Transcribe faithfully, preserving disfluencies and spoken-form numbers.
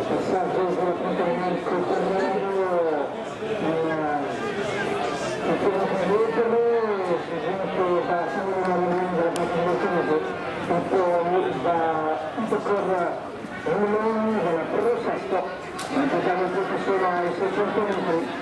Passaggio sull'appuntamento terreno, eh, il primo chilometro, si giunge da San Mario della Bassa Martinese, e poi da Intercorra Milano della Pro Sesto, in totale tutto solo ai seicento metri.